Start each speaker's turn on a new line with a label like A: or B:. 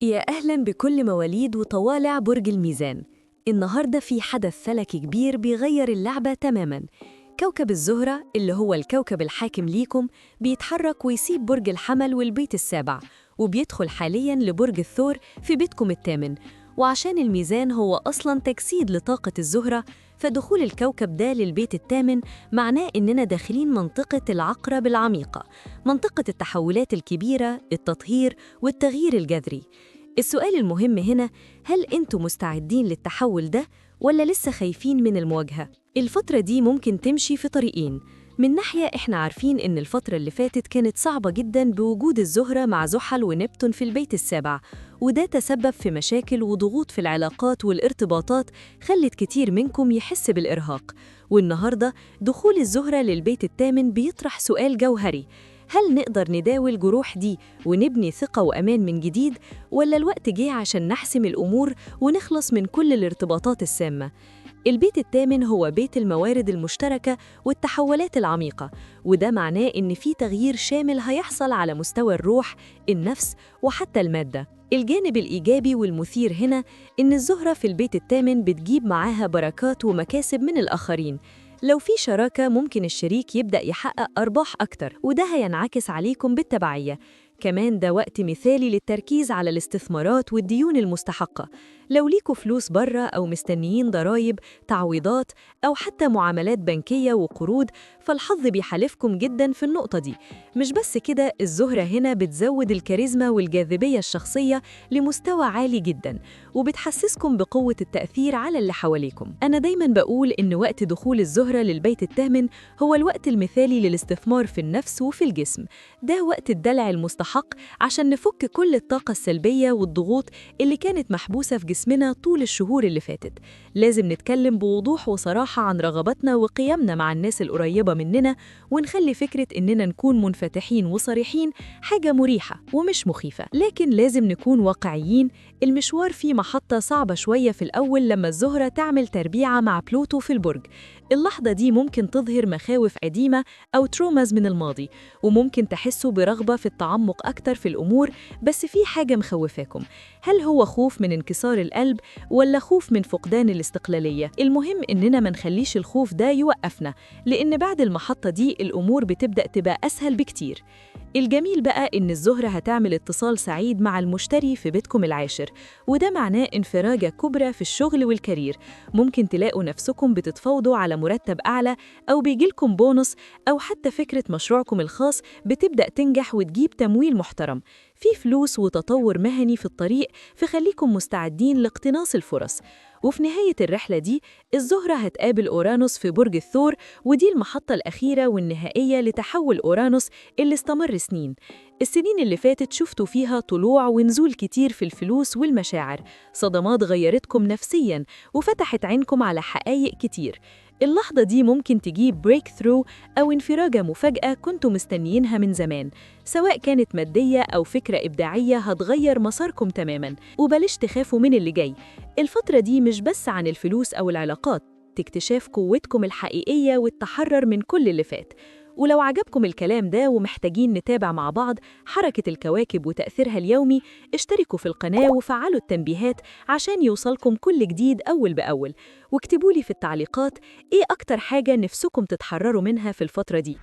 A: يا أهلاً بكل مواليد وطوالع برج الميزان. النهاردة في حدث فلكي كبير بيغير اللعبة تماماً. كوكب الزهرة اللي هو الكوكب الحاكم ليكم بيتحرك ويسيب برج الحمل والبيت السابع، وبيدخل حالياً لبرج الثور في بيتكم الثامن. وعشان الميزان هو أصلاً تجسيد لطاقة الزهرة، فدخول الكوكب ده للبيت الثامن معناه إننا داخلين منطقة العقرب العميقة، منطقة التحولات الكبيرة، التطهير والتغيير الجذري. السؤال المهم هنا، هل أنتم مستعدين للتحول ده ولا لسه خايفين من المواجهة؟ الفترة دي ممكن تمشي في طريقين. من ناحية إحنا عارفين إن الفترة اللي فاتت كانت صعبة جداً بوجود الزهرة مع زحل ونبتون في البيت السابع، وده تسبب في مشاكل وضغوط في العلاقات والارتباطات خلت كتير منكم يحس بالإرهاق. والنهاردة دخول الزهرة للبيت الثامن بيطرح سؤال جوهري، هل نقدر نداوي الجروح دي ونبني ثقة وأمان من جديد، ولا الوقت جه عشان نحسم الأمور ونخلص من كل الارتباطات السامة؟ البيت الثامن هو بيت الموارد المشتركة والتحولات العميقة، وده معناه إن في تغيير شامل هيحصل على مستوى الروح، النفس، وحتى المادة. الجانب الإيجابي والمثير هنا إن الزهرة في البيت الثامن بتجيب معاها بركات ومكاسب من الآخرين. لو في شراكة ممكن الشريك يبدأ يحقق أرباح أكتر، وده هينعكس عليكم بالتبعية. كمان ده وقت مثالي للتركيز على الاستثمارات والديون المستحقة. لو ليكوا فلوس بره أو مستنيين ضرايب، تعويضات، أو حتى معاملات بنكية وقروض، فالحظ بيحالفكم جدا في النقطة دي. مش بس كده، الزهرة هنا بتزود الكاريزما والجاذبية الشخصية لمستوى عالي جدا، وبتحسسكم بقوة التأثير على اللي حواليكم. أنا دايما بقول إن وقت دخول الزهرة للبيت الثامن هو الوقت المثالي للاستثمار في النفس وفي الجسم. ده وقت الدلع المستحق عشان نفك كل الطاقة السلبية والضغوط اللي كانت محبوسة في جسمنا طول الشهور اللي فاتت. لازم نتكلم بوضوح وصراحة عن رغباتنا وقيمنا مع الناس القريبة مننا، ونخلي فكرة إننا نكون منفتحين وصريحين حاجة مريحة ومش مخيفة. لكن لازم نكون واقعيين، المشوار فيه محطة صعبة شوية في الأول لما الزهرة تعمل تربيعة مع بلوتو في البرج. اللحظة دي ممكن تظهر مخاوف قديمة أو traumas من الماضي، وممكن تحسوا برغبة في التعمق أكتر في الأمور، بس في حاجة مخوفاكم. هل هو خوف من انكسار القلب ولا خوف من فقدان الاستقلالية؟ المهم إننا ما نخليش الخوف ده يوقفنا، لأن بعد المحطة دي الأمور بتبدأ تبقى أسهل بكتير. الجميل بقى إن الزهرة هتعمل اتصال سعيد مع المشتري في بيتكم العاشر، وده معناه انفراجة كبرى في الشغل وال career. ممكن تلاقوا نفسكم بتتفاوضوا على مرتب أعلى، أو بيجيلكم بونص، أو حتى فكرة مشروعكم الخاص بتبدأ تنجح وتجيب تمويل محترم. في فلوس وتطور مهني في الطريق، فخليكم مستعدين لاقتناص الفرص. وفي نهاية الرحلة دي الزهرة هتقابل أورانوس في برج الثور، ودي المحطة الأخيرة والنهائية لتحول أورانوس اللي استمر سنين. السنين اللي فاتت شفتوا فيها طلوع ونزول كتير في الفلوس والمشاعر، صدمات غيرتكم نفسياً وفتحت عينكم على حقائق كتير. اللحظة دي ممكن تجيب breakthrough أو انفراجة مفاجأة كنتم مستنيينها من زمان، سواء كانت مادية أو فكرة إبداعية هتغير مساركم تماماً. وبلاش تخافوا من اللي جاي، الفترة دي مش بس عن الفلوس أو العلاقات، اكتشاف قوتكم الحقيقية والتحرر من كل اللي فات. ولو عجبكم الكلام ده ومحتاجين نتابع مع بعض حركة الكواكب وتأثيرها اليومي، اشتركوا في القناة وفعلوا التنبيهات عشان يوصلكم كل جديد أول بأول. واكتبوا لي في التعليقات إيه أكتر حاجة نفسكم تتحرروا منها في الفترة دي.